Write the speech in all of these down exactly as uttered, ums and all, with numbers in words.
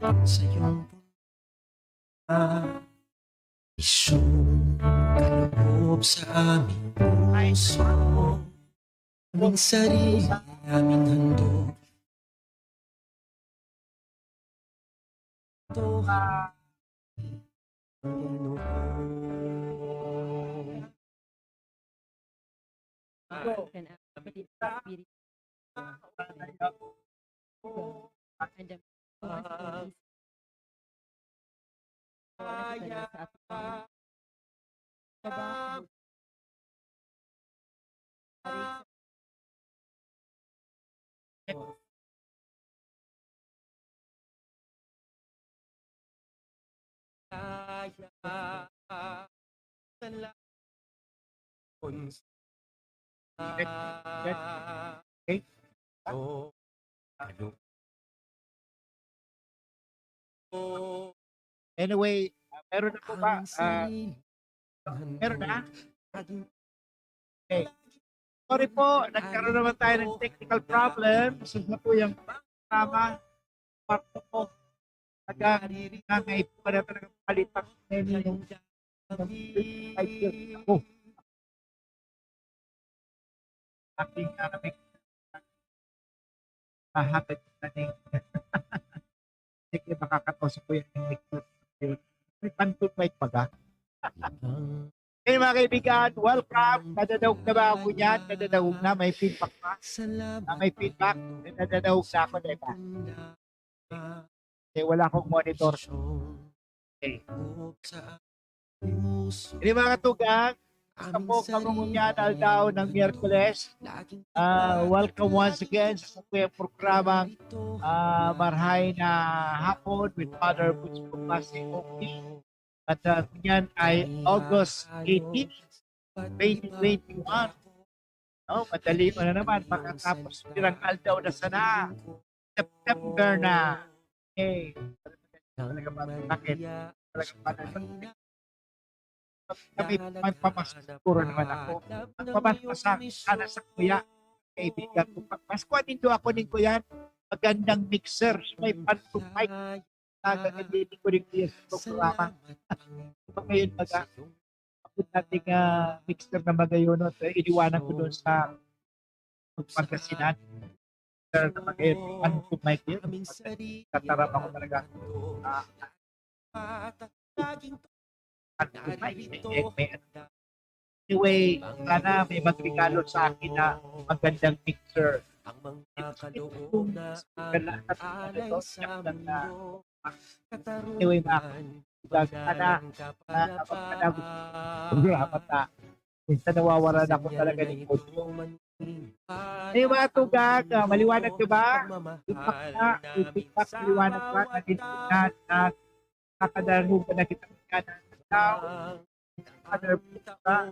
Sa iyong punta, isyong kaloob sa aming puso, aming sarili, aming handog. Ito ang Panginoon. Kan Ama, Kapatid, Espiritu Santo. Andam sa ating Check, check. Okay. Anyway, ah, meron na po ba? Ah, meron na? Okay. Sorry po, nagkaroon naman tayo ng technical problem. Gusto na po yung tama. Kwarto po. Taga, na may pala talaga palitan. Ako. Aking, ah, may hahatid na ning sige, makakataw sa kuya ng lecture. May pantun, may paga. Hey, mga kaibigan, welcome. Nadadaog na ba ako niyan? Nadadaog na, may feedback pa. Ah, may feedback. Nadadaog na ako, diba? Eh, wala akong monitor. Okay. Ini mga tugang, sa po kamungunyan aldaw ng Miyerkules. Ah, welcome once again sa satuyang programang, ah, Marhay na Hapon with Father Butch Pumasi, O P. At, ah, yan ay August eighteen, twenty twenty-one. No, madali mo na naman, makatapos, pirang aldaw na sana. September na. Okay. Talaga ba? Bakit? Talaga ba? May pamasko na naman ako. Ang pamasko sa sana sa kuya. Kaibigan ko. Pasko, nindo ako ning kuya. Magandang mixer. May pantun, may taga, hindi ko rin kuya sa programa. Ito ngayon, baga, ako nating, ah, mixer na magayon, no? So, iniwanan ko doon sa Pangasinan. Sir, na magayon, ano po, Mike, yun? Tatarap ako talaga. Ah, ano po, Mike? May, may, may, anyway, sana may magregalo sa akin na magandang mixer. Ang mga kaloob na ang alay sa mundo. Anyway, mga kaibigan, sana, sana kapag-, programa ta. Minsan nawawalan ako talaga ng mood. Ayun, mga tugang, ah, maliwanag ka ba? Ipak na, ipak, maliwanag ba? Naging na, na, nakadalhan mo ba na kita ng other people ba?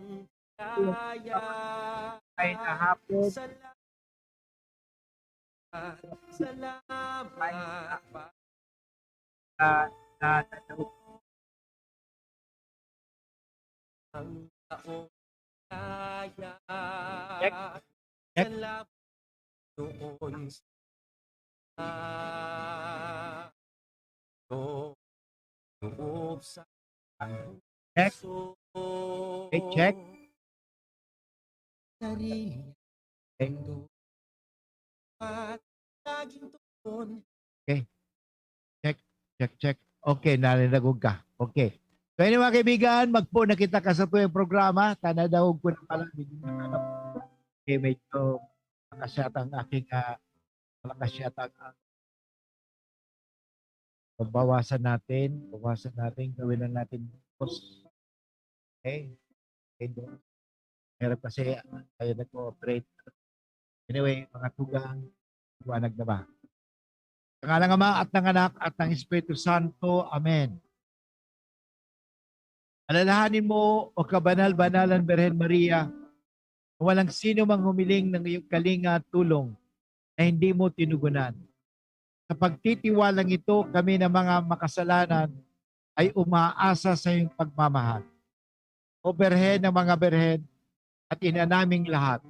Ay, kahapon. Salamat. Ah, na, na, na, ang taong kaya. Check. Check. Salamat doon sa loob sa Check. Okay, check. Sarili. Okay. At laging tugon. Okay. Check, check, check. Okay, nalinagog ka. Okay. So, anyway, mga kaibigan, magpo na kita ka sa tuyang programa. Tanadahog ko na pala. Okay, medyo malakas yata ang aking, ah, malakas yata ang, ah, bawasan natin, bawasan natin, gawin na natin. Okay? Okay, doon. Meron kasi, ah, tayo nag-ooperate. Anyway, mga tugang, liwanag na ba? Sa ngalan ng Ama at ng Anak at ng Espiritu Santo. Amen. Alalahanin mo, O kabanal-banalan Birhen Maria, na walang sino mang humiling ng iyong kalinga at tulong na hindi mo tinugunan. Sa pagtitiwalang ito, kami na mga makasalanan ay umaasa sa iyong pagmamahal. O Birhen ng mga Birhen at Ina naming lahat,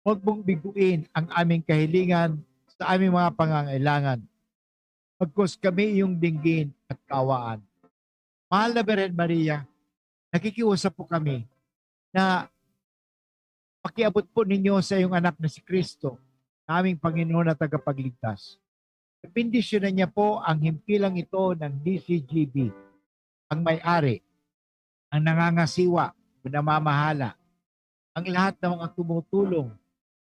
huwag mong biguin ang aming kahilingan sa aming mga pangangailangan. pagkos kami iyong dinggin at kawaan. Mahal na Birhen Maria, nakikiusap po kami na pakiabot po ninyo sa iyong anak na si Kristo, na aming Panginoon at Tagapagligtas. Bendisyonan niya po ang himpilang ito ng D C G B, ang may-ari, ang nangangasiwa o namamahala, ang lahat ng mga tumutulong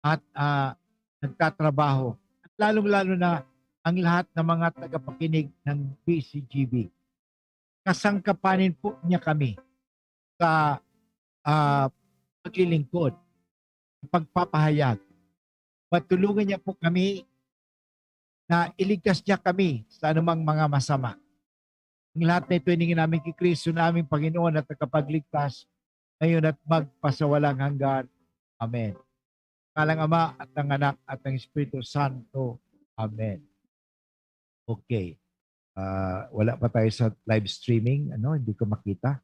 at, ah, nagtatrabaho, at lalong-lalo na ang lahat ng mga tagapakinig ng D C G B. Kasangkapanin po niya kami sa, ah, paglilingkod, pagpapahayag. Matulungan niya po kami na iligtas niya kami sa anumang mga masama. Ang lahat na ito hiningi namin kay Kristo na aming Panginoon at Tagapagligtas, ngayon at magpasawalang hanggan. Amen. Ngalang Ama at ng Anak at ng Espiritu Santo. Amen. Okay. Ah, wala pa tayo sa live streaming. Ano, hindi ko makita.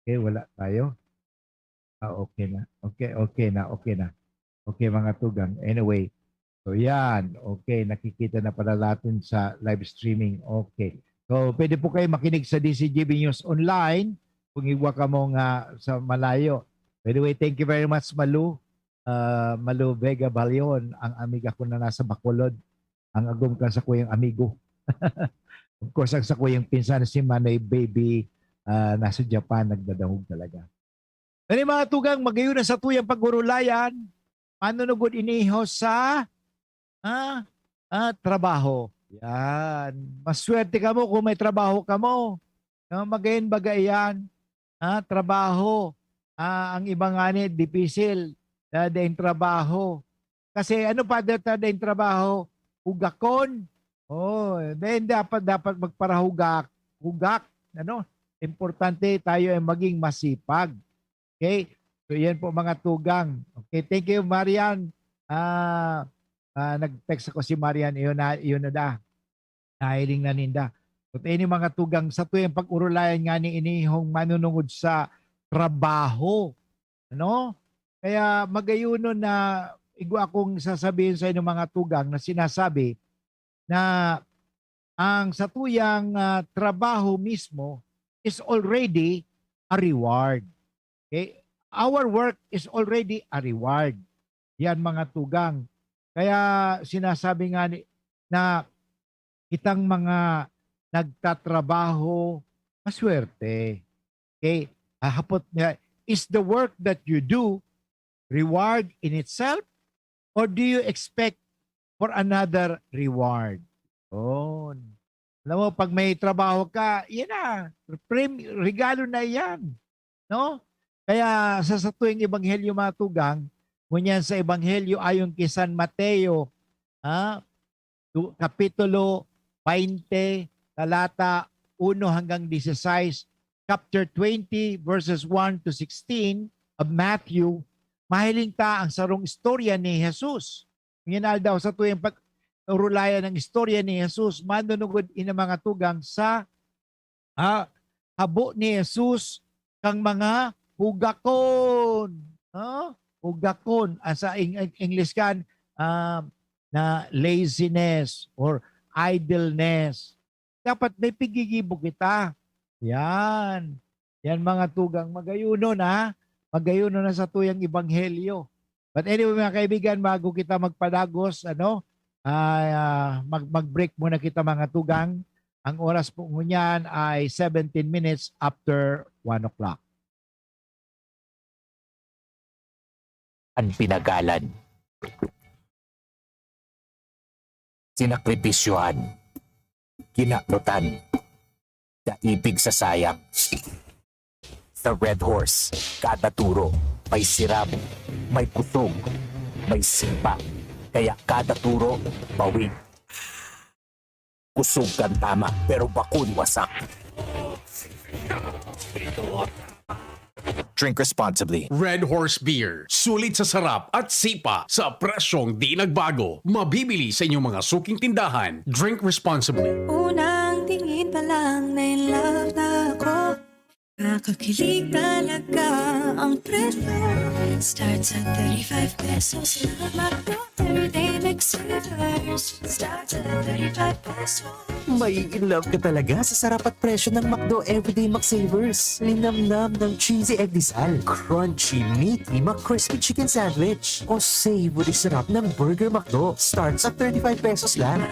Okay, wala tayo. Ah, okay na. Okay, okay na, okay na. Okay, mga tugang. Anyway, so yan. Okay, nakikita na pala natin sa live streaming. Okay. So, pwede po kayo makinig sa D C G B News Online kung igwa kamo nga sa malayo. By the way, thank you very much, Malu. Ah, Malu Vega Balion, ang amiga ko na nasa Bacolod. Ang agom kan sakuyang amigo. Of course, ang sakuyang pinsan, si Manoy Baby, ah, nasa Japan, nagdadangog talaga. Kani, mga tugang, magayon na satuyang pag-urulayan, manunugod iniho sa, ah, ah, trabaho. Yan. Maswerte kamo kung may trabaho kamo. No, magayon baga iyan. Ah, trabaho. Ah, ang iba ngani, dipisil. Dadaing trabaho. Kasi ano pa data daing trabaho? Hugakon. Oh, then dapat, dapat magparahugak. Hugak, ano? Importante tayo ay maging masipag. Okay? So, yan po, mga tugang. Okay, thank you, Marian. Ah, ah, nag-text ako si Marian. Iyon na, iyon na da. Nahiling na ninda. But any, mga tugang, satuyang pag-urulayan ngani inihong manunungod sa trabaho. Ano? Kaya magayonon na igwa akong sasabihin sa inyo, mga tugang, na sinasabi na ang satuyang, ah, trabaho mismo is already a reward. Okay? Our work is already a reward. Yan, mga tugang. Kaya sinasabi nga ni, na kitang mga nagtatrabaho, maswerte. Okay? Ah, hapot niya, is the work that you do reward in itself, or do you expect for another reward? Yun. Alam mo, pag may trabaho ka, yan na, prem-, regalo na yan. No? Kaya sa, sa tuwing ebanghelyo, mga tugang, ngunyan sa ebanghelyo ayon ki San Mateo, ha? Tu-, Kapitulo twenty, talata uno hanggang dieciséis, chapter twenty, verses one to sixteen of Matthew, mahiling ta ang sarong istorya ni Jesus. Ngunyan aldaw, sa tuyang pag-urulayan ng istorya ni Jesus, manunugod ini, mga tugang, sa, ah, habo ni Jesus kang mga hugakon. No? Hugakon. Ah, sa Eng-, Eng-, English kan, ah, na laziness or idleness. Dapat may pigigibo kita. Yan. Yan, mga tugang, magayonon, ha? Magayonon na sa tuyang ebanghelyo. But anyway, mga kaibigan, bago kita magpadagos, ano, ah, mag-, mag-break muna kita, mga tugang. Ang oras po ngunyan ay seventeen minutes after one o'clock. An pinagalan. Sinakripisyohan. Kinapotan. Daipig sa sayang. The Red Horse. Kada turo, may sirab, may kusog, may sipa. Kaya kada turo, bawig. Kusog kan tama, pero bakun wasak. Drink responsibly. Red Horse Beer. Sulit sa sarap at sipa sa presyong di nagbago. Mabibili sa inyong mga suking tindahan. Drink responsibly. Unang tingin pa lang na in love na ako. Pakilig talaga ang presyo. Starts at thirty-five pesos lang. McDo Everyday McSavers. Starts at thirty-five pesos. Mai-in love ka talaga sa sarap at presyo ng McDo Everyday McSavers. Linamnam ng cheesy egg disal, crunchy, meaty, McCrispy chicken sandwich, o savory sarap ng Burger McDo. Starts at thirty-five pesos lang.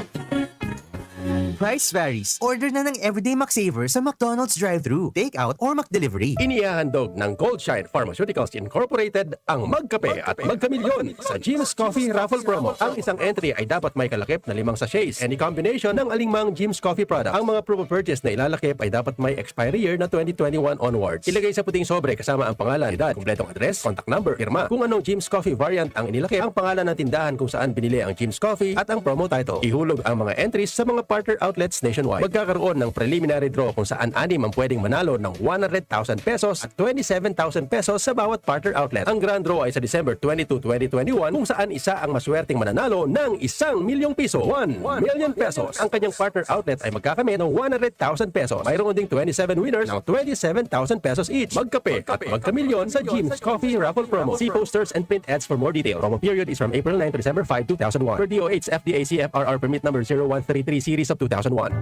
Price varies. Order na ng Everyday McSaver sa McDonald's drive-thru, take-out, or McDelivery. Inihahandog ng Goldshine Pharmaceuticals Incorporated ang Magkape at Magkamilyon sa Jim's Coffee Raffle Promo. Ang isang entry ay dapat may kalakip na limang sachets, any combination ng alingmang Jim's Coffee product. Ang mga proof of purchase na ilalakip ay dapat may expiry year na twenty twenty-one onwards. Ilagay sa puting sobre kasama ang pangalan, edad, kumpletong address, contact number, pirma. Kung anong Jim's Coffee variant ang inilakip, ang pangalan ng tindahan kung saan binili ang Jim's Coffee at ang promo title. Ihulog ang mga entries sa mga partner outlets nationwide. Magkakaroon ng preliminary draw kung saan anim ang pwedeng manalo ng one hundred thousand pesos at twenty-seven thousand pesos sa bawat partner outlet. Ang grand draw ay sa December twenty-two, twenty twenty-one, kung saan isa ang maswerteng mananalo ng isang milyong piso, one million pesos. Ang kanyang partner outlet ay magkakamit ng one hundred thousand pesos. Mayroon ding twenty-seven winners ng twenty-seven thousand pesos each. Magkape at magkamilyon sa Jim's Coffee Raffle Promo. See posters and print ads for more detail. Promo period is from April nine to December five, two thousand one. Per D O H F D A C F R R Permit Number zero one three three Series of two thousand one.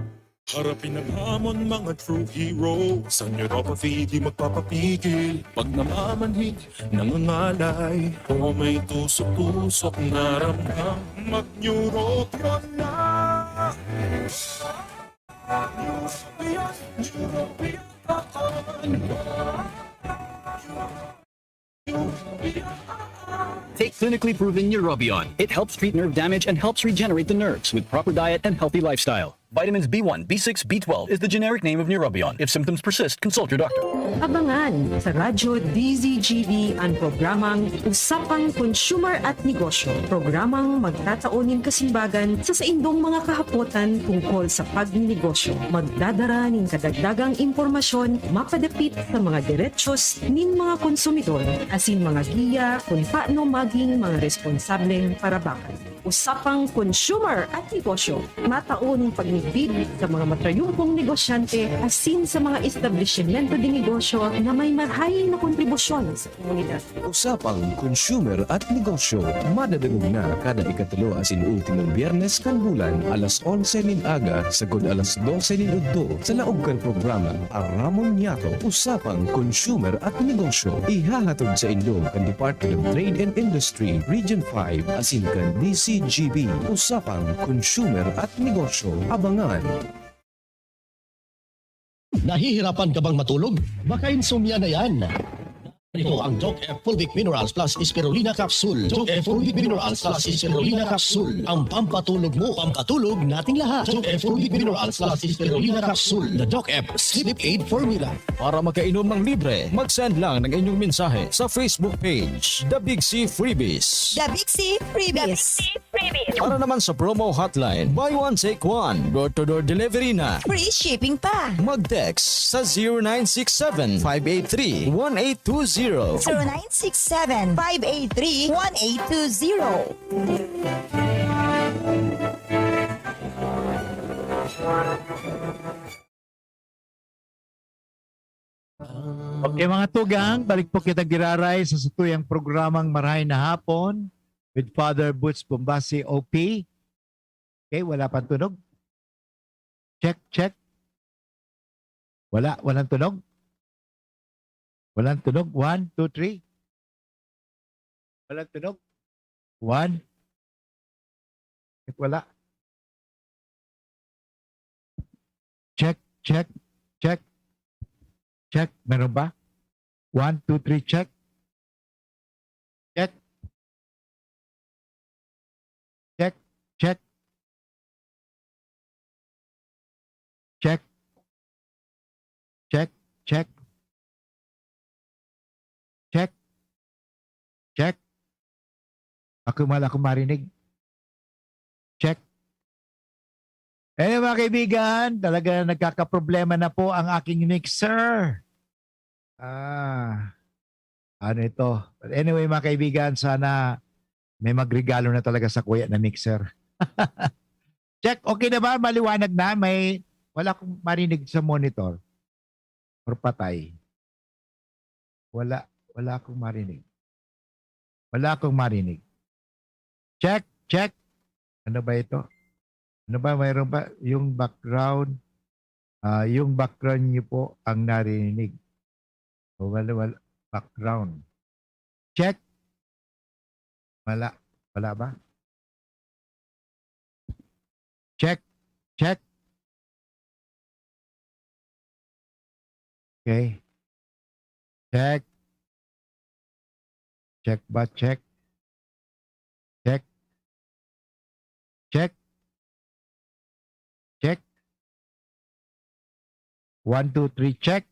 Harapin ang hamon, mga true heroes. Ang neuropathy di magpapapigil. Pag namamanhid, nangangalay, o may tusok-tusok na ramdam, mag-Neurobion na. Neurobion, Neurobion ako. Take clinically proven Neurobion. It helps treat nerve damage and helps regenerate the nerves with proper diet and healthy lifestyle. Vitamins B one, B six, B twelve is the generic name of Neurobion. If symptoms persist, consult your doctor. Abangan sa Radyo D Z G B an programang Usapang Consumer at Negosyo. Programang magtatao nin kasimbagan sa saindong mga kahapotan tungkol sa pagnegosyo. Magdadara nin kadagdagang impormasyon mapadapit sa mga derechos nin mga konsumidor, asin mga giya kun paano maging mga responsableng parabakan. Usapang Consumer at Negosyo, matao nin pagmidbid sa mga matrayumpong negosyante asin sa mga establisimento de negosyo na may marahay na kontribusyon sa komunidad. Usapang Consumer at Negosyo, madadangog na kada ikatulo asin ultimong Biyernes kan bulan, alas onse nin aga sagkod alas dose nin udto, sa laog kan programa Aramon Niyato, Usapang Consumer at Negosyo. Ihahatod saindo kan Department of Trade and Industry, Region five, asin kan D C G B. Usapang Consumer at Negosyo. Abangan! Nahihirapan ka bang matulog? Baka insomnia na yan. Ito ang Doc F Fulvic Minerals Plus Spirulina Capsule. Doc F Fulvic Minerals Plus Spirulina Capsule. Ang pampatulog mo, pampatulog nating lahat. Doc F Fulvic Minerals Plus Spirulina Capsule. The Doc F Sleep Aid Formula. Para makainom ng libre, mag-send lang ng inyong mensahe sa Facebook page, The Big C Freebies. The Big C Freebies. Para naman sa promo hotline, buy one, take one, door-to-door delivery na. Free shipping pa. Mag-text sa zero nine six seven, five eight three, one eight two zero. Zero nine six seven, five eight three, one eight two zero. Okay, mga tugang, balik po kita giraray sa satuyang programang Marahay na Hapon with Father Butch Bombasi, O P. Okay, wala pang tunog. Check, check. Wala, walang tunog. Walang tunog. One, two, three. Walang tunog. One. Check, wala. Check, check, check. Check, meron ba? One, two, three, check. Check. Check, check. Check. Check, check. Check. Check. Ako, wala akong marinig. Check. Eh, mga kaibigan, talaga nagkakaproblema na po ang aking mixer. Ah, ano ito? But anyway, mga kaibigan, sana may magregalo na talaga sa kuya na mixer. Check, okay na ba? Maliwanag na? May, wala akong marinig sa monitor. Or patay? Wala, wala akong marinig. Wala akong marinig. Check, check. Ano ba ito? Ano ba? Mayroon ba? Yung background. Ah, yung background niyo po ang narinig. O, wala, wala. Background. Check. Wala. Wala ba? Check. Check. Okay. Check. Check ba? Check. Check. Check. Check. One, two, three, check.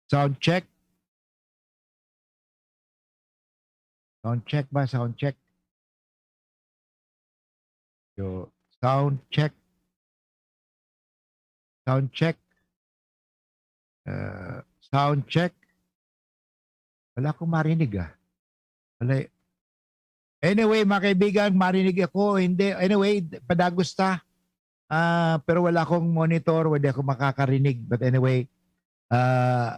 Sound check. Sound check ba? Sound check. Yo, sound check. Sound check. Ah, sound check. Wala akong marinig, ah. Wala. Anyway, mga kaibigan, marinig ako, hindi. Anyway, padagos ta. Ah, pero wala akong monitor, wala akong makakarinig. But anyway, ah,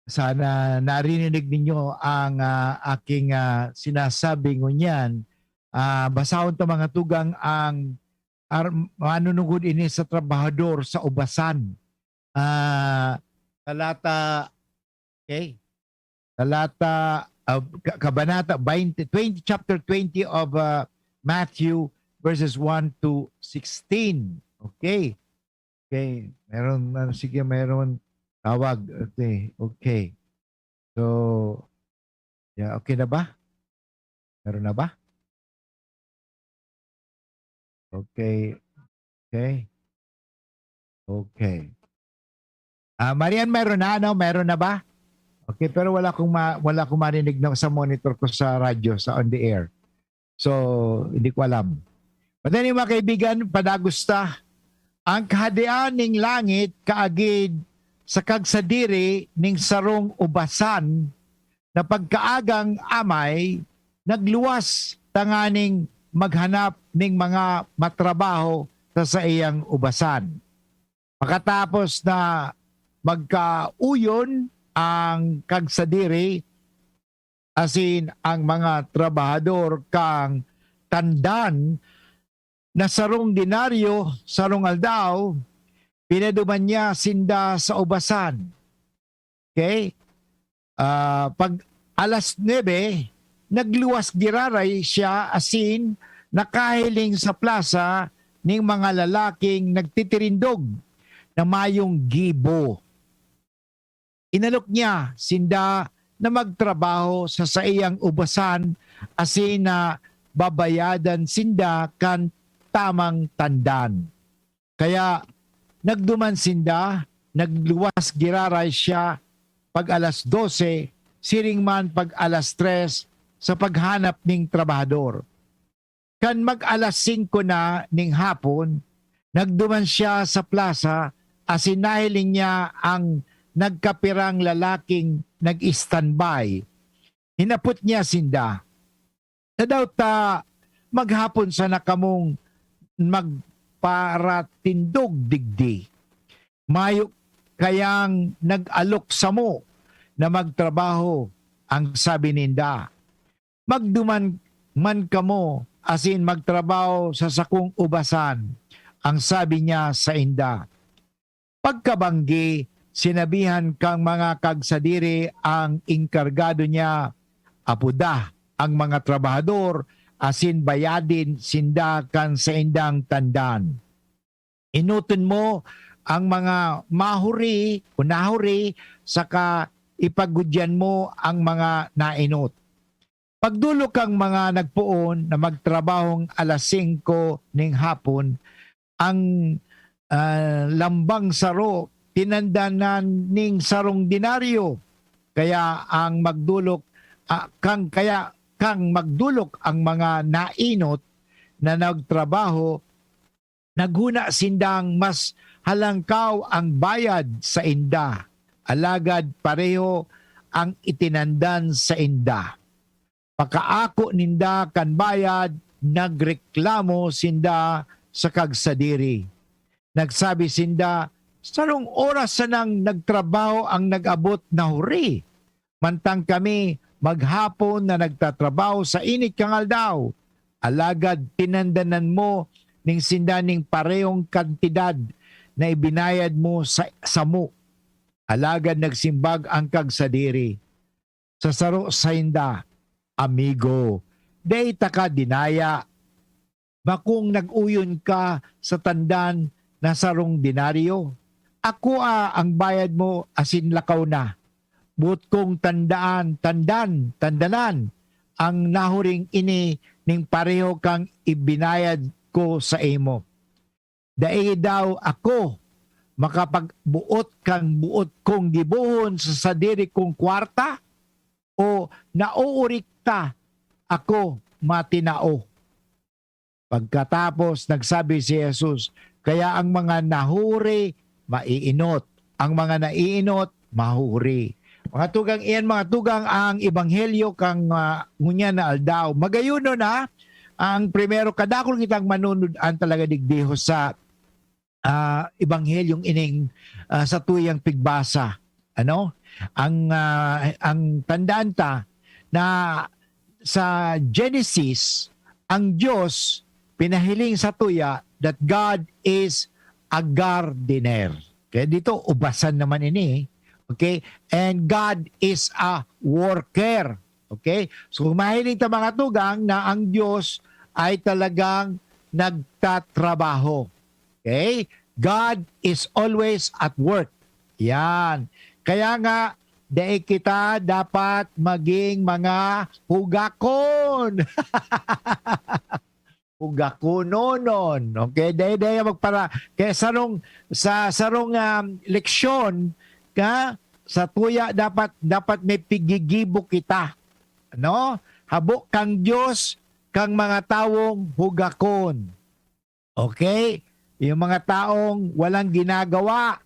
sana narinig ninyo ang, ah, aking, ah, sinasabi ngunyan. Ah, basahon ta, mga tugang, ang ar-, manunungod ini sa trabahador sa ubasan. Ah, talata, okay? Talata, ah, ka-, kabanata twenty, twenty, chapter twenty of, ah, Matthew, verses one to sixteen. Okay. Okay. Meron, ah, sige, meron tawag. Okay. Okay. So, yeah, okay na ba? Meron na ba? Okay. Okay. Okay. Ah, Marian, meron na, ano? Meron na ba? Okay, pero wala akong ma-, wala akong marinig na sa monitor ko sa radyo, sa on the air. So, hindi ko alam. But anyway, mga kaibigan, padagos ta. Ang Kahadean ning langit kaagid sa kagsadiri ning sarong ubasan na pagkaagang amay nagluwas tanganing maghanap ning mga matrabaho sa saiyang ubasan. Pakatapos na magkauyon ang kagsadiri, asin ang mga trabahador kan tandan na sarong denaryo sarong aldaw, pinaduman niya sinda sa ubasan. Okay? Ah, pag alas nuebe, nagluwas giraray siya asin nakahiling sa plasa ning mga lalaking nagtitirindog na mayong gibo. Inalok niya sinda na magtrabaho sa saiyang ubasan asin na babayadan sinda kan tamang tandan. Kaya nagduman sinda, nagluwas giraray siya pag alas dose, siring man pag alas tres sa paghanap ning trabahador. Kan mag-alas singko na ning hapon, nagduman siya sa plasa asin nahiling niya ang nagkapirang lalaking nag-istandbay. Hinapot niya sinda, "Tadaw ta maghapon sana kamong magparatindog digdi? Mayo kayang nag-alok samo na magtrabaho?" ang sabi ninda. "Magduman man kamo asin magtrabaho sa sakong ubasan," ang sabi niya sainda. Pagkabanggi, sinabihan kan mga kagsadiri ang enkargado niya, "Apoda ang mga trabahador asin bayadin sinda kan saindang tandan. Enoton mo ang mga mahuri o nahuri, saka ipagudyan mo ang mga naenot." Pagdolok kan mga nagpoon na magtrabahong alas singko ning hapon, ang, ah, lambang saro tinandanan ning sarong denaryo. Kaya ang magdolok, ah, kang, kaya kang magdolok ang mga naenot na nagtrabaho, naghona sindang mas halangkaw ang bayad sainda, alagad pareho ang itinandan sainda. Pakaako ninda kan bayad, nagreklamo sinda sa kagsadiri. Nagsabi sinda, "Sarong oras sanang nagtrabaho ang nag-abot na huri, mantang kami maghapon na nagtatrabaho sa init kan aldaw. Alagad tinandanan mo nin sinda nin parehong kantidad na ibinayad mo sa, samo." Alagad nagsimbag an kagsadiri sa saro sainda, "Amigo, dai taka dinaya. Bakong nag-oyon ka sa tandan na sarong denaryo? Akoa ang bayad mo asin lakaw na. Boot kong tandaan, tandan, tandanan ang nahuring ini nin pareho kan ibinayad ko saimo. Dai daw ako makapagboot kan boot kong gibohon sa sadiri kong kwarta? O naoorikta ako matinao?" Pagkatapos, nagsabi si Jesus, "Kaya ang mga nahuri, maiinot. Ang mga naiinot, mahuri." Mga tugang, iyan, mga tugang, ang ebanghelyo kan, ah, ngunyan na aldaw. Magayon na, ang primero, kadakul kitang manunod-an talaga digdi sa, ah, ebanghelyong ining, ah, satuyang pigbasa. Ano? Ang, ah, ang tandaan ta na sa Genesis, ang Diyos pinahiling satuya that God is a gardener. Kaya dito, ubasan naman ini. Okay? And God is a worker. Okay? So, mahiling ta, mga tugang, na ang Diyos ay talagang nagtatrabaho. Okay? God is always at work. Yan. Kaya nga, dai kita dapat maging mga hugakon. Hugakononon. Okay? Dai, dai magpara-, kaya sarong, sa sarong, um, leksyon, ka, satuya dapat, dapat may pigigibo kita. No? Habo kang Diyos, kang mga tawong hugakon. Okay? Yung mga taong walang ginagawa,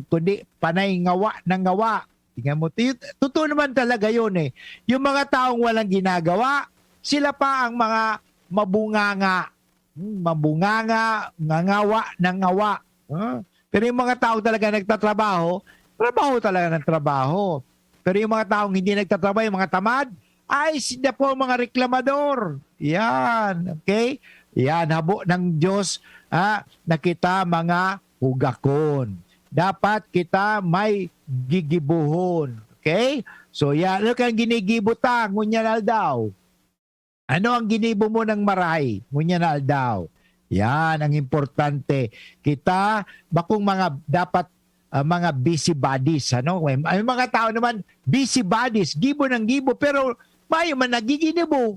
kundi panay ngawa na ngawa. Tingnan mo, ti-, totoo naman talaga yun eh. Yung mga taong walang ginagawa, sila pa ang mga mabunganga. Hmm, mabunganga, ngangawa na ngawa. Ah, pero yung mga tao talaga nagtatrabaho, trabaho talaga ng trabaho. Pero yung mga taong hindi nagtatrabaho, yung mga tamad, ay, sila po ang mga reklamador. Yan, okay? Yan, habo ng Diyos, ah, na kita mga hugakon. Dapat kita may gigibohon. Okay? So, yan. Ano kang ginigibo ta ngunyan aldaw? Ano ang ginibo mo ng maray ngunyan na aldaw? Yan ang importante. Kita, bakong mga dapat, ah, mga busybodies, ano? May, may mga tao naman, busybodies, gibo ng gibo, pero mayo man nagiginibo.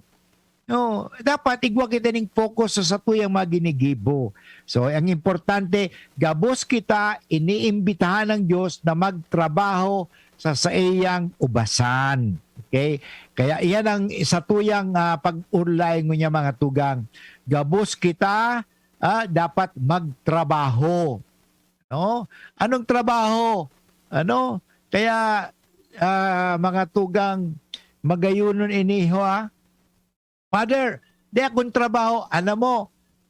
No, dapat igwa kita ning focus sa satuyang mga ginigibo. So, ang importante, gabos kita iniimbitahan ng Diyos na magtrabaho sa saiyang ubasan. Okay? Kaya iyan ang satuyang, ah, pag-urlay ngunyan, mga tugang. Gabos kita, ah, dapat magtrabaho. No? Anong trabaho? Ano? Kaya, ah, mga tugang, magayonon ini, ho, ah. "Father, di akong trabaho." Alam mo,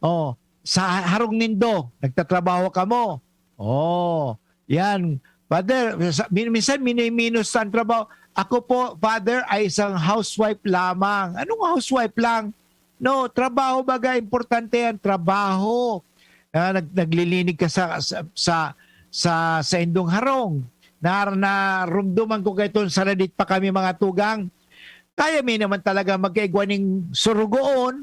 oh, sa harong nindo, nagtatrabaho kamo. Oh, yan. "Father," sa-, min-, minsan miniminos sa trabaho. "Ako po, Father, ay isang housewife lamang." Anong housewife lang? No, trabaho, baga, importante yan, trabaho. Ah, nag-, naglilinig ka sa, sa, sa, sa, sa indong harong. Na, narumduman ko kay ton saradit pa kami, mga tugang. Kaya mi naman talaga magkaigwa ning surugoon,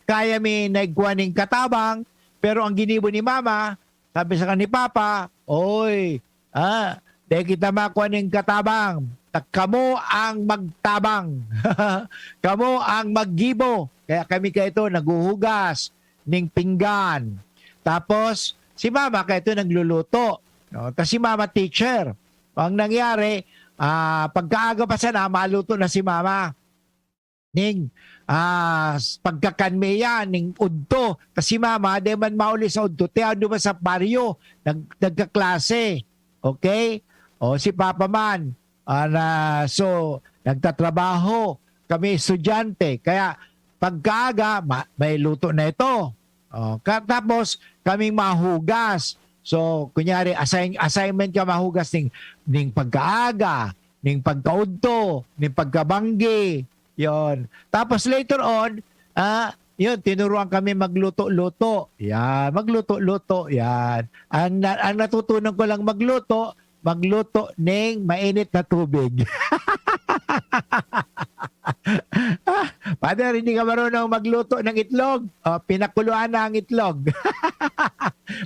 kaya mi naigwa ning katabang, pero ang ginibo ni mama, sabi sa kan ni papa, "Oy, ah, dai kita makua ning katabang. Ta-, kamo ang magtabang. Kamo ang maggibo." Kaya kami kaito naghuhugas ning pinggan. Tapos, si mama kaito nagluluto. No? Ta si mama teacher. Ang nangyari, ah, pagkaaga pa sana, maluto na si mama. Ning, ah, s-, pagkakan mi iyan, ning udto. Ta si mama, di man mauli sa udto, tiyan duman sa baryo, nag-, nagkaklase. Okay? O, si papa man, ah, na, so, nagtatrabaho. Kami estudyante. Kaya, pagkaaga, ma-, may luto na ito. O, ka-, tapos, kaming mahugas. So, kunyari, assign-, assignment ka mahugas ning, ning pagkaaga. ning pagkaudto, ning pagkabanggi. Yon. Tapos later on, ah, yun, tinuruan kami magluto-luto. Yan, magluto-luto. Yan. Ang, na- ang natutunan ko lang magluto, magluto ning mainit na tubig. Ah, Father, hindi ka marunong magluto ng itlog? O, pinakuluan na ang itlog.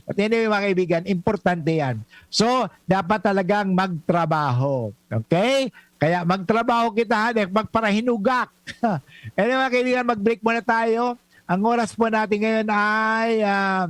But anyway, mga kaibigan, importante yan. So, dapat talagang magtrabaho. Okay? Kaya magtrabaho kita, ha? Di magparahinugak. Anyway, mga kaibigan, mag-break muna tayo. Ang oras po natin ngayon ay ah,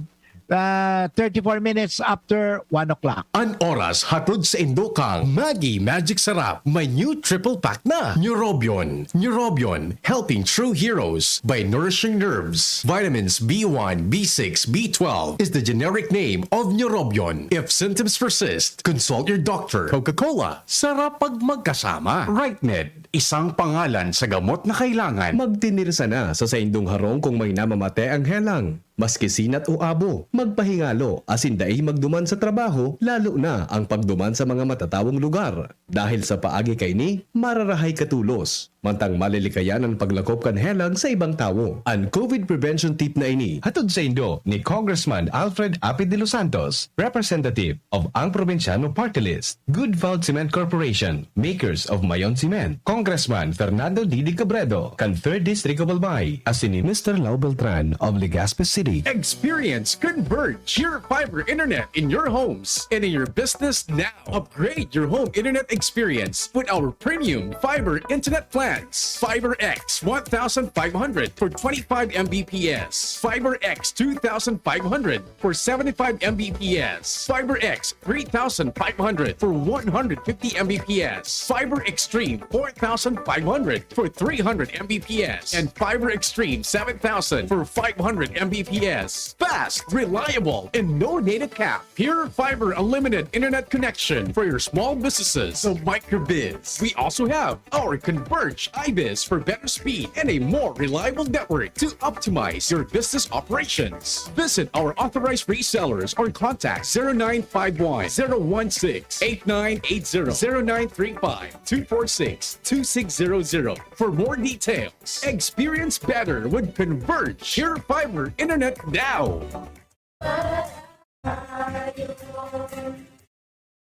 ah, thirty-four minutes after one o'clock. An oras hatod sa indo kang Maggi Magic Sarap. May new triple pack na. Neurobion. Neurobion, helping true heroes by nourishing nerves. Vitamins B one, B six, B twelve is the generic name of Neurobion. If symptoms persist, consult your doctor. Coca-Cola, sarap pag magkasama. Rightmed, isang pangalan sa gamot na kailangan. Magtinirsa na sa saindong harong kung may namamate ang helang. Maski sinat o abo, magpahingalo asin dai magduman sa trabaho, lalo na ang pagduman sa mga matatawong lugar. Dahil sa paagi kaini, mararahay ka tolos, mantang malilikayan an paglakop kan helang sa ibang tawo. An COVID prevention tip na ini hatod saindo ni Congressman Alfred Apid de los Santos, representative of Ang Probinsyano Party List. Good Vald Cement Corporation, makers of Mayon Cement. Congressman Fernando Didi Cabredo, kan Third District of Albay, asin ni Mister Lau Beltran of Legazpi City. Experience Converge, your fiber internet in your homes and in your business now. Upgrade your home internet experience with our premium fiber internet plans. Fiber X one thousand five hundred for twenty-five M B P S. Fiber X two thousand five hundred for seventy-five M B P S. Fiber X three thousand five hundred for one hundred fifty M B P S. Fiber Extreme four thousand five hundred for three hundred M B P S. And Fiber Extreme seven thousand for five hundred M B P S. Fast, reliable, and no data cap. Pure Fiber Unlimited Internet Connection for your small businesses or microbiz. We also have our Converge I B I S for better speed and a more reliable network to optimize your business operations. Visit our authorized resellers or contact zero nine five one, zero one six, eight nine eight zero, zero nine three five, two four six, two six zero zero for more details. Experience better with Converge. Pure Fiber Internet now.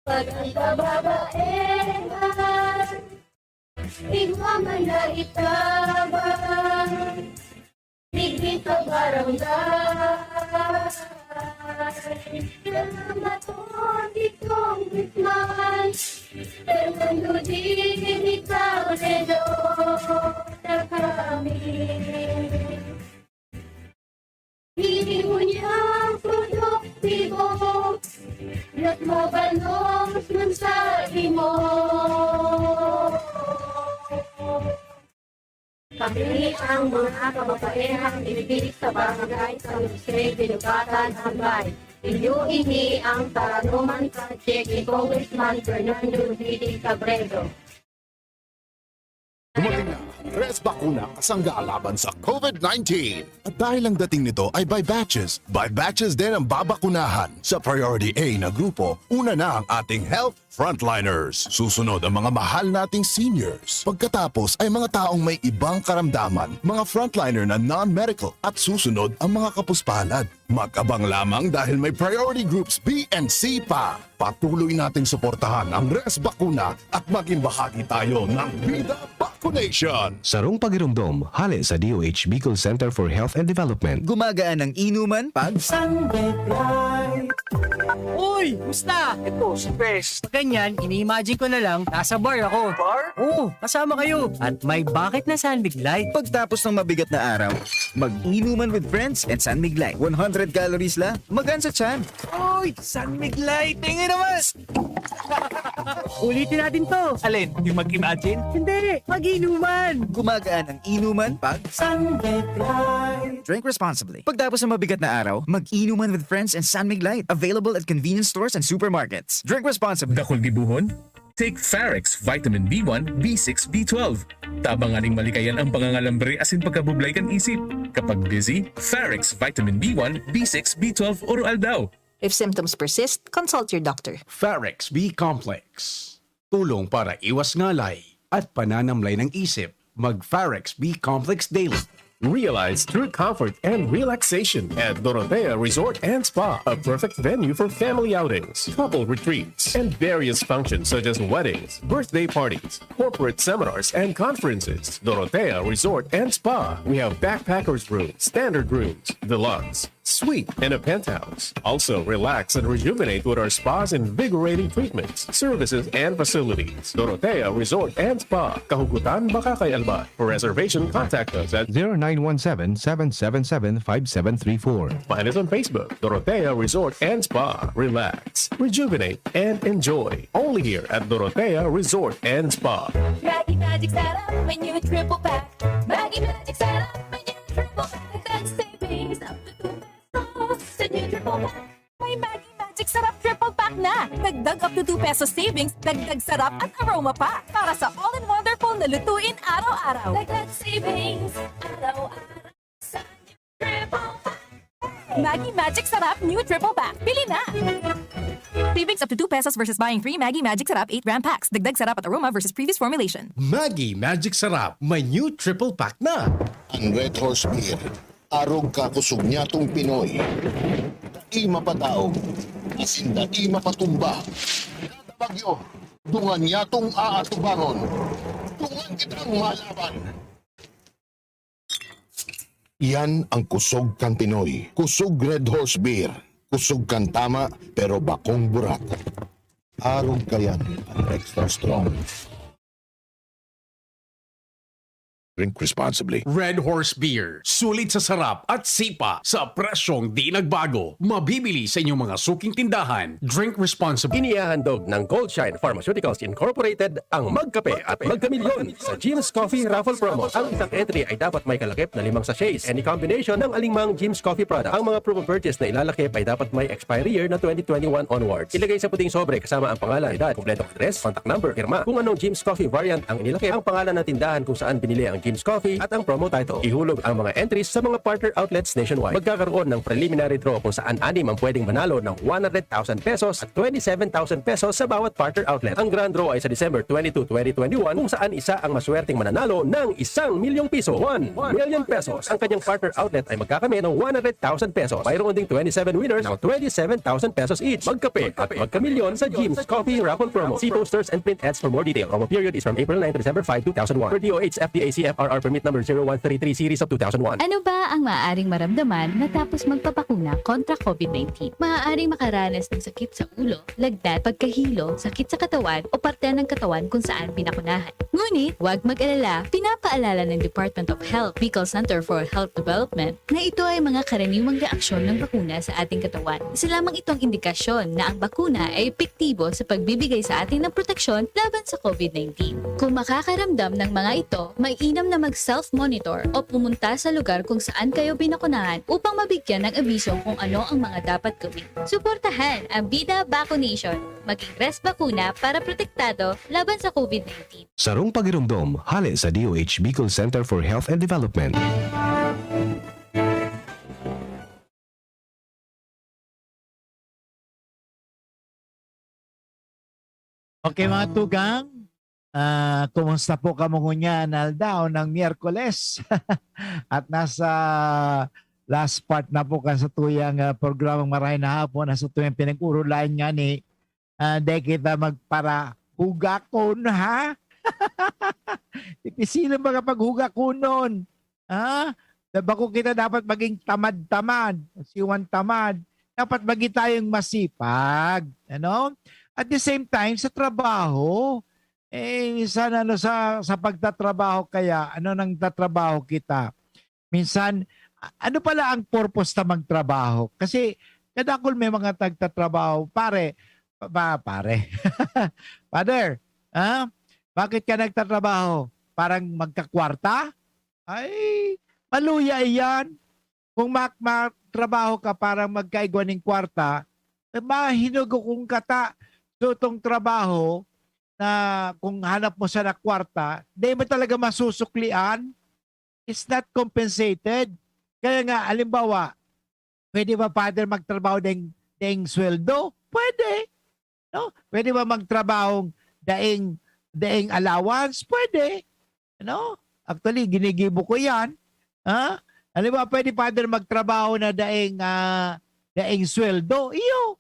Pag ang kababaehan, igwa man na itabang, digdi sa barangay. Salamat po, Congressman Fernando Didi Cabredo, na kami. Hihimo niyang produktibo, nagmabanos man sa imo. Kami ang mga kababaehang digdi sa barangay San Jose, Binugatan, Albay. Inyo ini ang Taranuman Project ni Congressman Fernando Didi Cabredo. Dumating na ang Tres Bakuna kasangga laban sa COVID nineteen. At dahil ang dating nito ay by batches, by batches din ang babakunahan. Sa Priority A na grupo, una na ang ating health frontliners. Susunod ang mga mahal nating seniors. Pagkatapos ay mga taong may ibang karamdaman, mga frontliner na non-medical, at susunod ang mga kapuspalad. Mag-abang lamang dahil may priority groups B and C pa. Patuloy nating suportahan ang Res Bakuna at maging bahagi tayo ng Bida Vaccination. Sarong pagiromdom, hale sa D O H Bicol Center for Health and Development. Gumagaan ang inuman pag Sunlight. Uy! Musta? Ito, si Pes. Ganyan, ini-imagine ko na lang, nasa bar ako. Bar? Oo, kasama kayo. At may bakit na San Mig Light. Pagtapos ng mabigat na araw, mag-inuman with friends and San Mig Light. One hundred calories lang, magaan sa tiyan. Uy! San Mig Light! Tingin naman! Ulitin natin to. Alin? Yung mag-imagine? Hindi! Mag-inuman! Gumagaan ang inuman pag San Mig Light. Drink responsibly. Pagtapos ng mabigat na araw, mag-inuman with friends and San Mig Light. Available at convenience stores and supermarkets. Drink responsibly. Dakul gibohon? Take Farex Vitamin B one, B six, B twelve. Tabang nganing malikayan ang pangangalambre asin pagkabublay kan isip. Kapag busy, Farex Vitamin B one, B six, B twelve oro-aldaw. If symptoms persist, consult your doctor. Farex B Complex. tulong para iwas ngalay at pananamlay ng isip. Mag Pharex B Complex Daily. Realize true comfort and relaxation at Dorotea Resort and Spa, a perfect venue for family outings, couple retreats, and various functions such as weddings, birthday parties, corporate seminars, and conferences. Dorotea Resort and Spa. We have backpackers room, standard rooms, deluxe, suite, and a penthouse. Also, relax and rejuvenate with our spa's invigorating treatments, services, and facilities. Dorotea Resort and Spa, Kahugutan, Bacacay, Albay. For reservation, contact us at zero nine one seven, seven seven seven, five seven three four. Find us on Facebook, Dorotea Resort and Spa. Relax, rejuvenate, and enjoy. Only here at Dorotea Resort and Spa. Maggi Magic Sarap, may new triple pack. Maggi Magic Sarap, may new triple pack. Dagdag savings up to two pesos sa new triple pack. May Maggi Magic Sarap triple pack na. Dagdag up to two pesos savings, dagdag sarap at aroma pa. Para sa all-in-wonderful na lutuin araw-araw. Dagdag savings, araw-araw sa new triple pack. Maggi Magic Sarap New Triple Pack. Pili na! Savings up to two pesos versus buying three Maggi Magic Sarap eight gram packs. Dagdag sarap at aroma versus previous formulation. Maggi Magic Sarap, may new triple pack na. Ang Red Horse Beer, arog ka kusog nyatong Pinoy. Dai mapadaog, asin dai mapatumba. Kada bagyo, dungan nyatong aatubangon. Dungan kitang malaban. Iyan ang kusog kan Pinoy. Kusog Red Horse Beer. Kusog kan tama, pero bakong burat. Arog kayan an extra strong. Drink responsibly. Red Horse Beer. Sulit sa sarap at sipa sa presyong di nagbago. Mabibili sa inyong mga suking tindahan. Drink responsibly. Inihahandog ng Goldshine Pharmaceuticals Incorporated ang Magkape at Magkamilyon sa Jim's Coffee Raffle Promo. Ang isang entry ay dapat may kalakip na limang sachets, any combination ng alinmang Jim's Coffee product. Ang mga promo purchase na ilalakip ay dapat may expiry year na twenty twenty-one onwards. Ilagay sa puting sobre kasama ang pangalan, edad, kompletong address, contact number, pirma. Kung anong Jim's Coffee variant ang inilakip, ang pangalan ng tindahan kung saan binili ang Jim's Coffee at ang promo title. Ihulog ang mga entries sa mga partner outlets nationwide. Magkakaroon ng preliminary draw kung saan anim ang pwedeng manalo ng one hundred thousand pesos at twenty-seven thousand pesos sa bawat partner outlet. Ang grand draw ay sa December twenty-two, twenty twenty-one, kung saan isa ang maswerteng mananalo ng isang milyong piso, one million pesos. Ang kanyang partner outlet ay magkakamit ng one hundred thousand pesos. Mayroon ding twenty-seven winners ng twenty-seven thousand pesos each. Magkape at magkamilyon sa Jim's Coffee Raffle Promo. See posters and print ads for more detail. Promo period is from April nine to December five, two thousand one. Per D O H F D A C F R R permit number zero one three three series of two thousand one. Ano ba ang maaaring maramdaman matapos magpabakuna kontra COVID nineteen? Maaaring makaranas ng sakit sa ulo, lagnat, pagkahilo, sakit sa katawan o parte ng katawan kung saan binakunahan. Ngunit, huwag mag-alala, pinapaalala ng Department of Health, Bicol Center for Health Development, na ito ay mga karaniwang reaksyon ng bakuna sa ating katawan. Isa lamang itong indikasyon na ang bakuna ay epektibo sa pagbibigay sa atin ng proteksyon laban sa COVID nineteen. Kung makakaramdam ng mga ito, mainam na mag-self-monitor o pumunta sa lugar kung saan kayo binakunahan upang mabigyan ng abiso kung ano ang mga dapat gawin. Suportahan ang Bida Vaccination. Maging Res Bakuna para protektado laban sa COVID nineteen. Sarong pagiromdom, hale sa D O H Bicol Center for Health and Development. Okay, mga tugang, ah, kumusta po kamo ngunyan, aldaw ng Miyerkules? At nasa last part na po kan sa tuyang, ah, programang Marahay na Hapon, nasa tuyang pinag-urulayan nga ni, ah, dai kita magparahugakon, ha? Dipisil ang mga paghugakonon. Ah, da-, bako kita dapat maging tamad-tamad, siwan tamad. Dapat maging tayong masipag, ano? At the same time, sa trabaho, eh, minsan, ano, sa, sa pagtatrabaho kaya, ano, nang tatrabaho kita, minsan, a-, ano pala ang purpose ta magtrabaho? Kasi kadakul may mga nagtatrabaho, pare, pa-, pa-, pare, Father, ha? Bakit ka nagtatrabaho? Parang magkakwarta? Ay, maluya iyan. Kung mak-, matrabaho ka para magkaigwa ning kwarta, eh, mahinog akong kata. So, itong trabaho na kung hanap mo sana kwarta, di mo talaga masusuklian. It's not compensated. Kaya nga, halimbawa, pwede ba, Father, magtrabaho ding, ding sweldo? Pwede. No? Pwede ba magtrabahong daing, daing allowance, pwede. Ano? Actually, ginigibo ko yan. Ha? Halimbawa, pwede, Father, magtrabaho na daing, ah, daing sweldo. Iyo,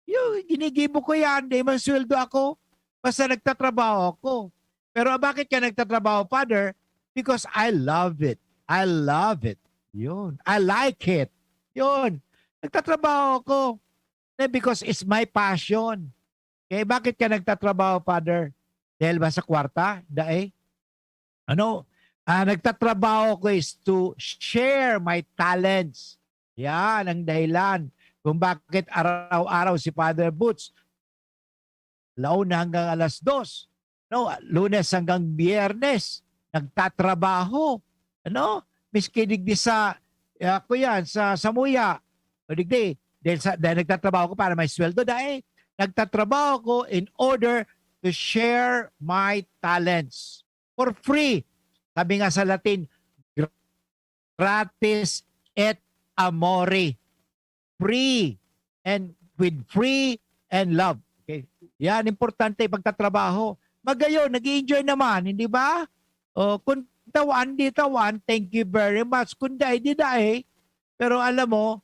iyo, ginigibo ko yan. Dai man sweldo ako. Basta nagtatrabaho ako. Pero bakit ka nagtatrabaho, Father? Because I love it. I love it. Yun. I like it. Yun. Nagtatrabaho ako. Eh, because it's my passion. Okay, bakit ka nagtatrabaho, Father? Dahil ba sa kwarta? Dai. Ano? Ah, nagtatrabaho ko is to share my talents. Yan ang dahilan kung bakit araw-araw si Father Boots, La Una hanggang alas dos, no? Lunes hanggang Biyernes, nagtatrabaho, ano? Miski digdi sa, eh, ako yan, sa Samuya, o digdi, dahil, sa, dahil nagtatrabaho ko para may sweldo, dahil nagtatrabaho ko in order to share my talents for free. Sabi nga sa Latin, gratis et amore. Free and with free and love. Okay? Yan, importante pagtatrabaho. Magayon, nag enjoy naman, hindi ba? O, kung tawan, di tawan, thank you very much. Kung dai, di dai. Pero alam mo,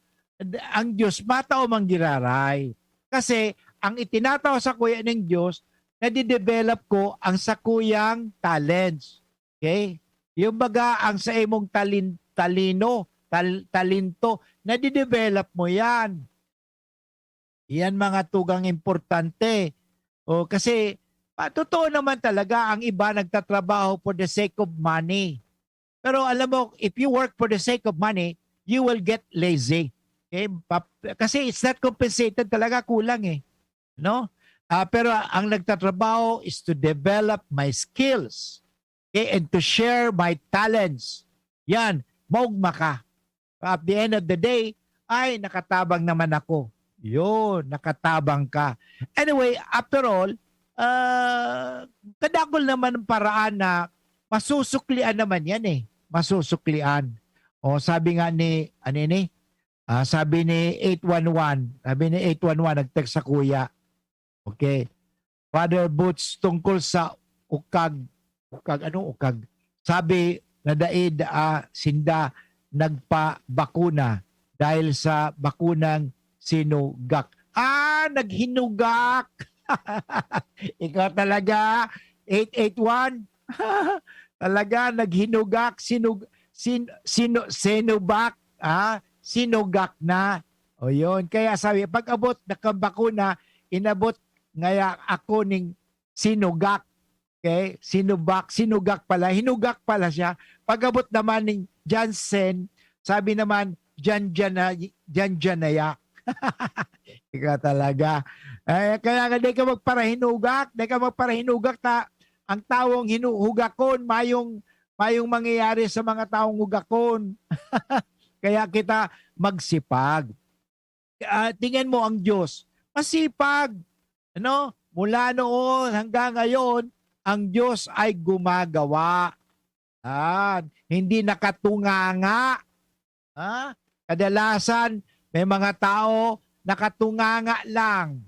ang Diyos matao man giraray. Kasi ang itinatao sa kuya ng Diyos, nadidevelop ko ang sakuyang talents. Okay? Yung baga, ang sa imong talin-, talino, tal-, talento, nadidevelop mo yan. Yan mga tugang importante. O, kasi, pa, totoo naman talaga, ang iba nagtatrabaho for the sake of money. Pero alam mo, if you work for the sake of money, you will get lazy. Okay? Pa-, kasi it's not compensated talaga, kulang eh. No? Ah, pero ang nagtatrabaho is to develop my skills. Okay? And to share my talents. Yan, maugma ka. At the end of the day, ay, nakatabang naman ako. Yun, nakatabang ka. Anyway, after all, ah, kadakol naman ang paraan na masusuklian naman yan eh. Masusuklian. O, sabi nga ni, ano ini? Ah, sabi ni eight one one, sabi ni eight one one, nag-text sa kuya. Okay. Father Boots, tungkol sa ukag, ukag, ano ukag? Sabi na daid, ah, sinda nagpabakuna dahil sa bakunang sinugak. Ah, naghinugak! Ikaw talaga, eight eight one. Talaga, naghinugak, sinug-, sin-, sinu-, sinubak, ah, sinugak na. O yun. Kaya sabi, pag-abot na kan bakuna, inabot ngaya ako ning sinugak. Okay? Sinubak, sinugak pala. Hinugak pala siya. Pag-abot naman ning Jansen, sabi naman, Janjana-, Janjanaya. Ikaw talaga. Ay, kaya nga, di ka magparahinugak, di ka magparahinugak ta, ang tawong hinu-, hugakon, mayong, mayong mangyayari sa mga taong hugakon. Kaya kita magsipag. Ah, tingnan mo ang Diyos, masipag. Ano? Mula noon hanggang ngayon, ang Diyos ay gumagawa. Ah, hindi nakatunganga. Ha? Kadalasan, may mga tao nakatunganga lang.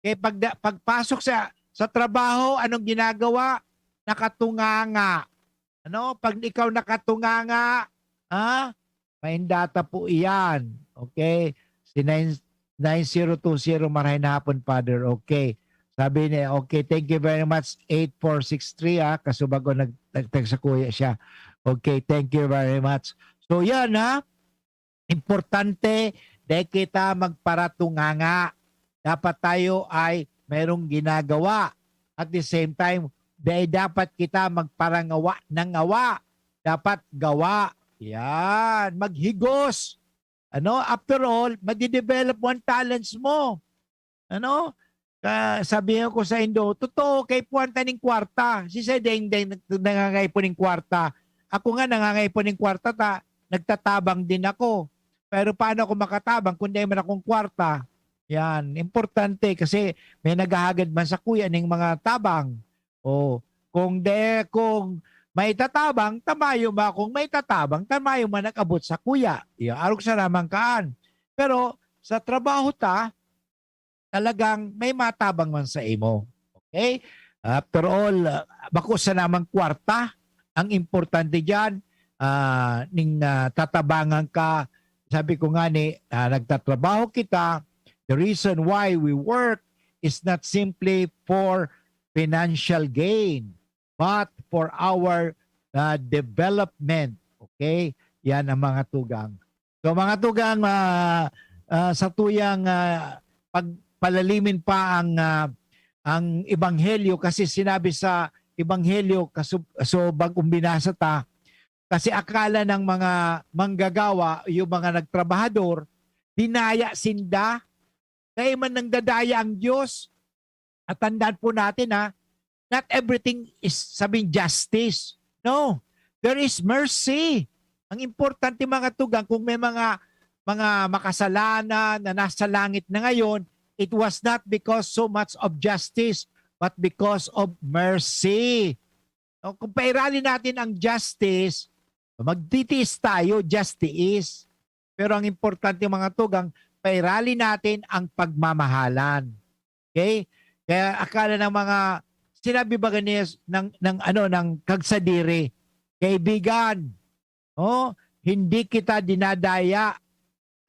Kaya pag, pagpasok sa, sa trabaho, anong ginagawa? Nakatunganga. Ano? Pag ikaw nakatunganga, ha? May data po iyan. Okay? Si nine, nine zero two zero, marahay na hapon, Father. Okay. Sabi niya, okay, thank you very much, eight four six three, ah. Kasubag ko nag-, nag-text sa kuya siya. Okay, thank you very much. So, yan, ha? Importante, dai kita magparatunganga. Dapat tayo ay mayroong ginagawa. At the same time, dai dapat kita magparangawa ng awa. Dapat gawa. Yan. Maghigos. Ano? After all, madidevelop mo ang talents mo. Ano? Ka-, sabihan ko sa indo, totoo, kaipuhan ta ning kwarta. Si Sir Dengdeng nag-, nangangaipo ning kwarta. Ako nga, nangangaipo ning kwarta, ta, nagtatabang din ako. Pero paano ako makatabang kung dai man akong kwarta? Yan, importante kasi may naghahagad man sa kuya ning mga tabang. O, kung de, kung may tatabang, tamayo ba? Kung may tatabang, tamayo man nag-abot sa kuya. Iya, arog sa lamang kaan. Pero sa trabaho ta, talagang may matabang man sa imo. Okay? After all, ah, bako sa namang kwarta. Ang importante diyan, ah, ning, ah, tatabangan ka. Sabi ko nga ni, ah, nagtatrabaho kita. The reason why we work is not simply for financial gain, but for our, ah, development. Okay? Yan ang mga tugang. So, mga tugang, ah, ah, sa tuyang, ah, pagpalalimin pa ang, ah, ang ebanghelyo, kasi sinabi sa ebanghelyo, kaso, so, bagong binasa ta, kasi akala ng mga manggagawa, yung mga nagtrabahador, dinaya sinda, dai man nang dadaya ang Diyos. At tandaan po natin, ha, not everything is sabing justice. No, there is mercy. Ang importante, mga tugang, kung may mga, mga makasalanan na nasa langit na ngayon, it was not because so much of justice, but because of mercy. No, kung pairali natin ang justice, magtitiis tayo, justice. Pero ang importante, mga tugang, pairali natin ang pagmamahalan. Okay? Kaya akala ng mga, sinabi ba ganyan ng, ng, ano, ng kagsadiri, "Kaibigan, oh, hindi kita dinadaya."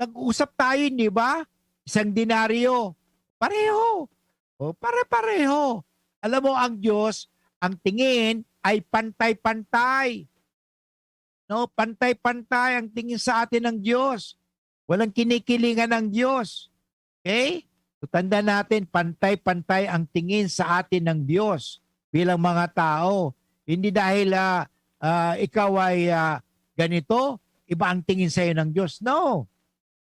Nag-usap tayo, hindi ba? Isang denaryo. Pareho. O, pare-pareho. Alam mo, ang Diyos, ang tingin ay pantay-pantay. No, pantay-pantay ang tingin sa atin ng Diyos. Walang kinikilingan ng Diyos. Okay? So, tanda natin, pantay-pantay ang tingin sa atin ng Diyos bilang mga tao. Hindi dahil, ah, ah, ikaw ay, ah, ganito, iba ang tingin sa'yo ng Diyos. No.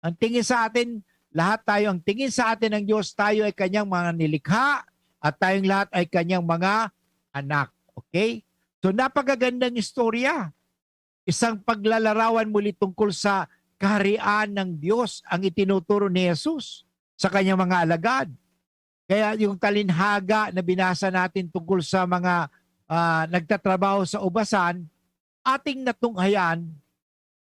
Ang tingin sa atin, lahat tayo, ang tingin sa atin ng Diyos, tayo ay kanyang mga nilikha at tayong lahat ay kanyang mga anak. Okay? So, napakagandang istorya. Isang paglalarawan muli tungkol sa kaharian ng Diyos ang itinuturo ni Jesus sa kanyang mga alagad. Kaya yung talinhaga na binasa natin tungkol sa mga, ah, nagtatrabaho sa ubasan, ating natunghayan,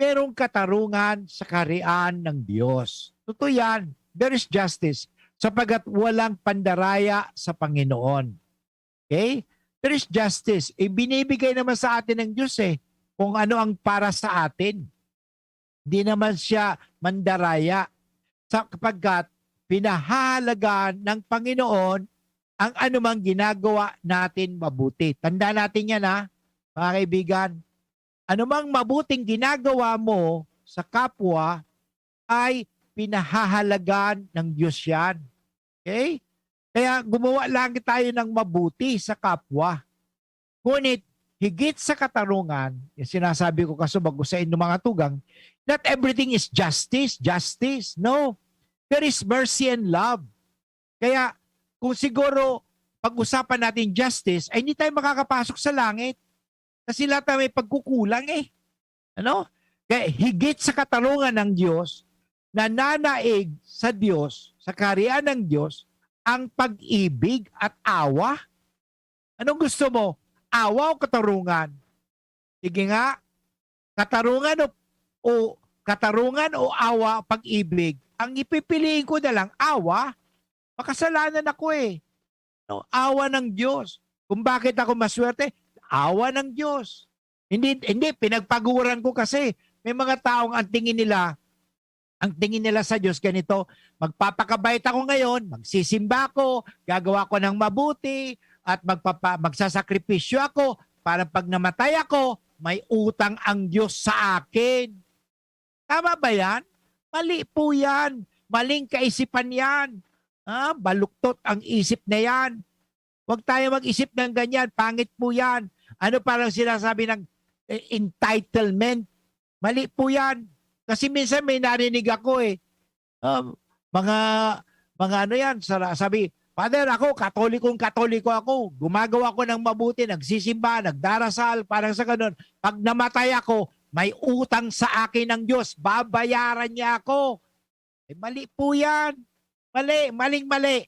merong katarungan sa kaharian ng Diyos. Totoo yan. There is justice sapagkat walang pandaraya sa Panginoon. Okay? There is justice. Ibinibigay naman sa atin ng Diyos eh, kung ano ang para sa atin. Hindi naman siya mandaraya. Sa, kapagkat pinahahalagaan ng Panginoon ang anumang ginagawa natin mabuti. Tanda natin yan, ha, mga kaibigan. Anumang mabuting ginagawa mo sa kapwa ay pinahahalagaan ng Diyos yan. Okay? Kaya gumawa lang tayo ng mabuti sa kapwa. Ngunit, higit sa katarungan, yung sinasabi ko kaso bago sa inyo mga tugang, not everything is justice, justice. No. There is mercy and love. Kaya, kung siguro pag-usapan natin justice, ay hindi tayo makakapasok sa langit. Kasi lahat tayo may pagkukulang eh. Ano? Kaya higit sa katarungan ng Diyos, nananaig sa Diyos, sa kaharian ng Diyos, ang pag-ibig at awa. Anong gusto mo? Awa o katarungan? Sige nga, katarungan o, o katarungan o awa, pag-ibig? Ang ipipiliin ko na lang, awa. Makasalanan ako eh. No, awa ng Diyos. Kung bakit ako maswerte, awa ng Diyos. Hindi, hindi, pinagpaguran ko kasi may mga taong ang tingin nila, ang tingin nila sa Diyos ganito, "Magpapakabait ako ngayon, magsisimba ako, gagawa ko ng mabuti, at magpapa-, magsasakripisyo ako para pag namatay ako, may utang ang Diyos sa akin." Tama ba yan? Mali po yan. Maling kaisipan yan. Ah, baluktot ang isip na yan. Huwag tayo mag-isip ng ganyan. Pangit po yan. Ano parang sinasabi ng, eh, entitlement? Mali po yan. Kasi minsan may narinig ako eh. Um, mga, mga ano yan, sara-, sabi, "Father, ako, Katolikong Katoliko ako. Gumagawa ako ng mabuti, nagsisimba, nagdarasal, parang sa ganun. Pag namatay ako, may utang sa akin ng Diyos. Babayaran niya ako." Eh, mali po yan. Mali, maling-mali.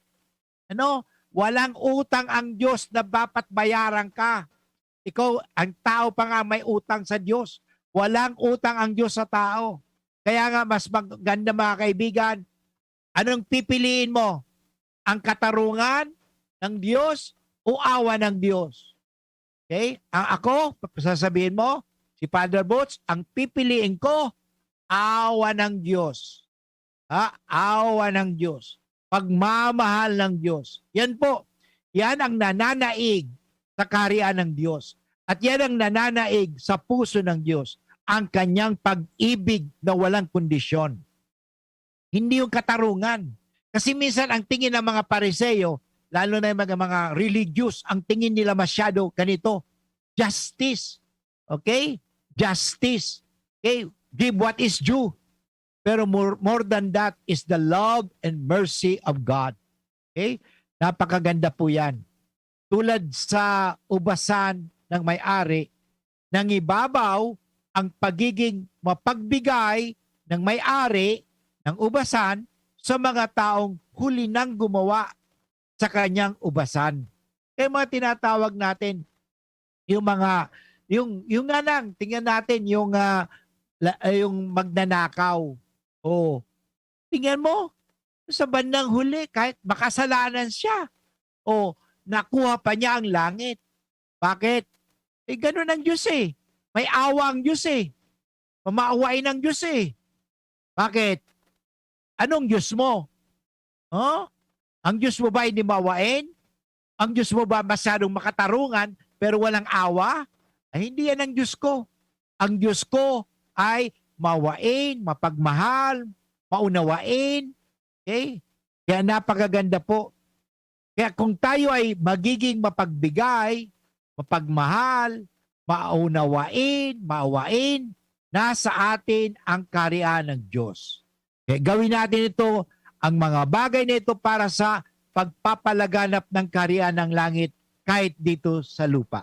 Ano? Walang utang ang Diyos na dapat bayaran ka. Ikaw, ang tao pa nga may utang sa Diyos. Walang utang ang Diyos sa tao. Kaya nga, mas maganda, mga kaibigan, anong pipiliin mo? Ang katarungan ng Diyos o awa ng Diyos? Okay? Ang ako, sasabihin mo, si Father Boots, ang pipiliin ko, awa ng Diyos. Ha? Awa ng Diyos. Pagmamahal ng Diyos. Yan po. Yan ang nananaig sa kaharian ng Diyos. At yan ang nananaig sa puso ng Diyos, ang kanyang pag-ibig na walang kondisyon. Hindi yung katarungan. Kasi minsan ang tingin ng mga Pariseo, lalo na yung mga, mga religious, ang tingin nila masyado ganito, justice. Okay? Justice. Okay? Give what is due. Pero more, more than that is the love and mercy of God. Okay? Napakaganda po yan. Tulad sa ubasan ng may-ari, nangibabaw ang pagiging mapagbigay ng may-ari ng ubasan sa mga taong huli nang gumawa sa kanyang ubasan. Kaya mga tinatawag natin, yung mga, yung, yung nga nang, tingnan natin yung, ah, la- eh, yung magnanakaw. Oh, tingnan mo, sa bandang huli, kahit makasalanan siya, o nakuha pa niya ang langit. Bakit? Eh, ganun ang Diyos eh. May awa ang Diyos eh. Mamaawain ang Diyos eh. Bakit? Anong Diyos mo? Oh? Ang Diyos mo ba hindi mawain? Ang Diyos mo ba masyadong makatarungan pero walang awa? Ay, hindi yan ang Diyos ko. Ang Diyos ko ay mawain, mapagmahal, maunawain. Okay? Kaya napakaganda po. Kaya kung tayo ay magiging mapagbigay, mapagmahal, maunawain, maawain, nasa atin ang kaharian ng Diyos. Kaya gawin natin ito, ang mga bagay na ito para sa pagpapalaganap ng kaharian ng langit kahit dito sa lupa.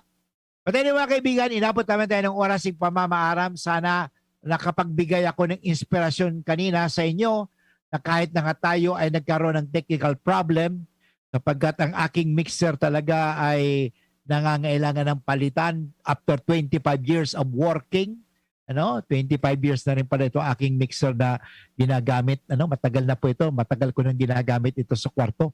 But anyway, mga kaibigan, inabot naman tayo ng oras ng pamamaaram. Sana nakapagbigay ako ng inspirasyon kanina sa inyo na kahit na nga tayo ay nagkaroon ng technical problem, sapagkat ang aking mixer talaga ay nangangailangan ng palitan after twenty-five years of working. Ano, twenty-five years na rin pala ito aking mixer na ginagamit. Ano, matagal na po ito. Matagal ko nang ginagamit ito sa kwarto.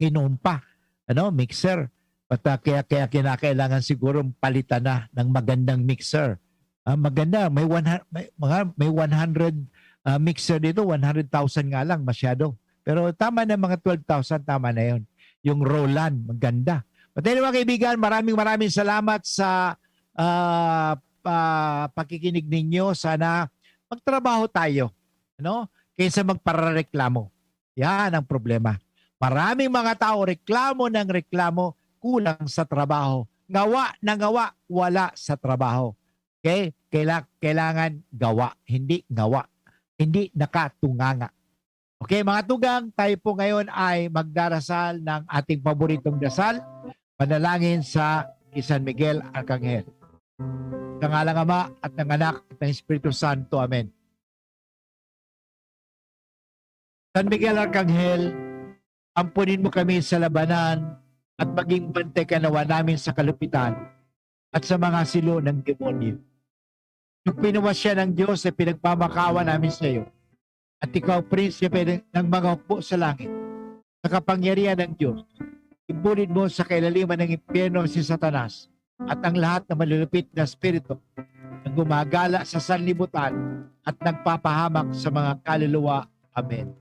Inom pa. Ano, mixer. But, ah, kaya, kaya kinakailangan siguro palitan na ng magandang mixer. Ah, maganda, may one hu- may, mga, may one hundred, ah, mixer dito, one hundred thousand nga lang, masyado. Pero tama na, mga twelve thousand, tama na yon. Yung Roland, maganda. But anyway, mga kaibigan, maraming, maraming salamat sa, ah, pa- pakikinig ninyo. Sana magtrabaho tayo, ano? Kaysa magparareklamo. Yan ang problema. Maraming mga tao reklamo ng reklamo, kulang sa trabaho. Ngawa na ngawa, wala sa trabaho. Okay? Kaila- kailangan gawa, hindi ngawa. Hindi nakatunganga. Okay, mga tugang, tayo po ngayon ay magdarasal ng ating paboritong dasal, panalangin sa kay San Miguel Arkanghel. Sa ngalan ng Ama at ng Anak at ng Espiritu Santo. Amen. San Miguel Arkanghel, ampunin mo kami sa labanan at maging bantay ka nawa namin sa kalupitan at sa mga silo ng demonyo. Yung pinawasya ng Diyos ay pinagmamakawa namin sa iyo. At ikaw, prinsipe ng mga hukbo sa langit, sa kapangyarihan ng Diyos, ibulid mo sa kailaliman ng impyerno si Satanas at ang lahat na malulupit na espiritu na gumagala sa sanlibutan at nagpapahamak sa mga kaluluwa. Amen.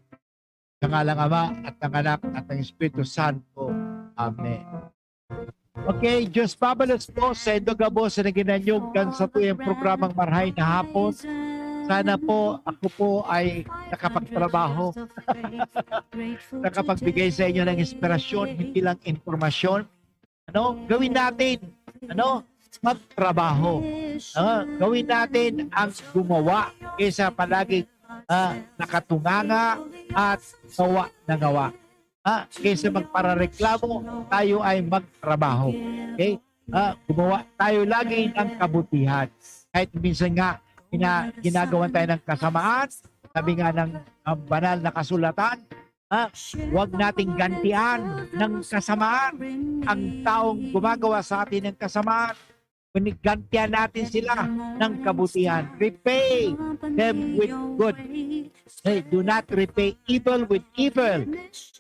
Sa ngalan ng Ama at ng Anak at ng Espiritu Santo. Amen. Okay, Diyos mabalos po sa indo gabos na ginanyog kan satuyang programang Marhay na Hapon. Sana po ako po ay nakapagtrabaho, nakapagbigay sa inyo ng inspirasyon, hindi lang impormasyon. Ano, gawin natin, ano, magtrabaho. Ah, gawin natin ang gumawa kaysa palagi, ah, nakatunganga at gawa na gawa. Ah, kaysa magparareklamo, tayo ay magtrabaho. Okay? Ah, gumawa tayo lagi ng kabutihan. Kahit minsan nga, ina- ginagawan tayo ng kasamaan, sabi nga ng, ah, banal na kasulatan, ah, huwag nating gantian ng kasamaan ang taong gumagawa sa atin ng kasamaan. Kundi gantian natin sila ng kabutihan. Repay them with good. Hey, do not repay evil with evil.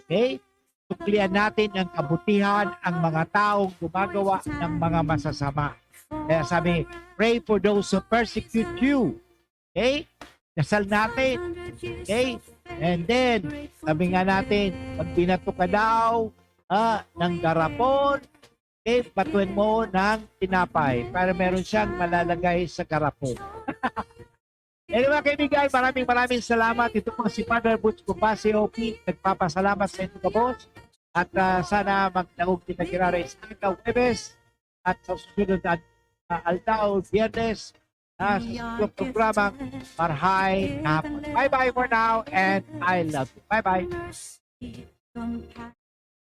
Okay? suklian natin ng kabutihan ang mga taong gumagawa ng mga masasama. Kaya sabi, "Pray for those who persecute you." Okay? Dasal natin. Okay? And then, sabi nga natin, pag binato ka daw ah, ng garapon, okay, batwen mo ng tinapay para meron siyang malalagay sa garapon. Anyway, mga kaibigan, maraming maraming salamat. Ito po si Father Butch Bumbaseoki. Nagpapasalamat sa inyo, kabos. At ah, sana magdaog kita giraray sa araw, Huwebes. At sa susunod na ah, aldaw, Biyernes, na sa programang Marhay Kahapon. Bye-bye for now and I love you. Bye-bye.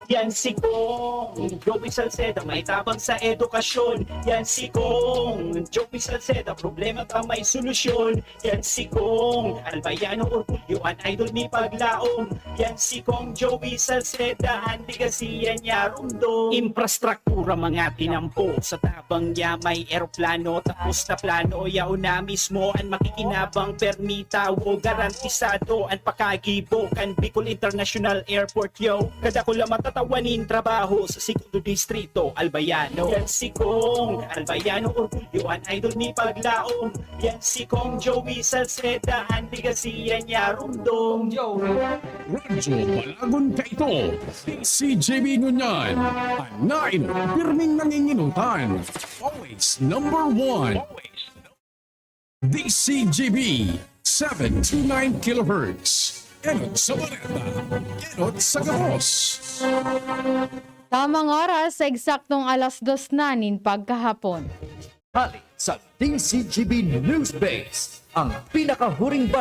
Yan si Kong Joey Salceda, may tabang sa edukasyon. Yan si Kong Joey Salceda, problema ka may solusyon. Yan si Kong Albayano Orgulyo, an idol ni Paglaom. Yan si Kong Joey Salceda, an legacy yan niya rumdom. Infrastruktura mga tinampo, sa tabang niya may eroplano. Tapos na plano, yaon na mismo an makikinabang. Permita o garantisado an pakagibo kan Bicol International Airport, yo. Kadakula matatawa nin trabaho sa segundo distrito, Albayano. Yan si Kong Albayano Orgulyo, an idol ni Paglaom. Yan si Kong Joey Salceda, an legacy yan niya rumdom. Radyo Balagon Kaito, D C J B Ngunyan, Anain, Pirming Nanginginutan, always number one. D C G B, seven two nine kilohertz. Enot sa Bareta, enot sa Gabos. Tamang oras, sa eksaktong alas dos na nin pagkahapon. Hali sa D C G B News Base, ang pinakahuring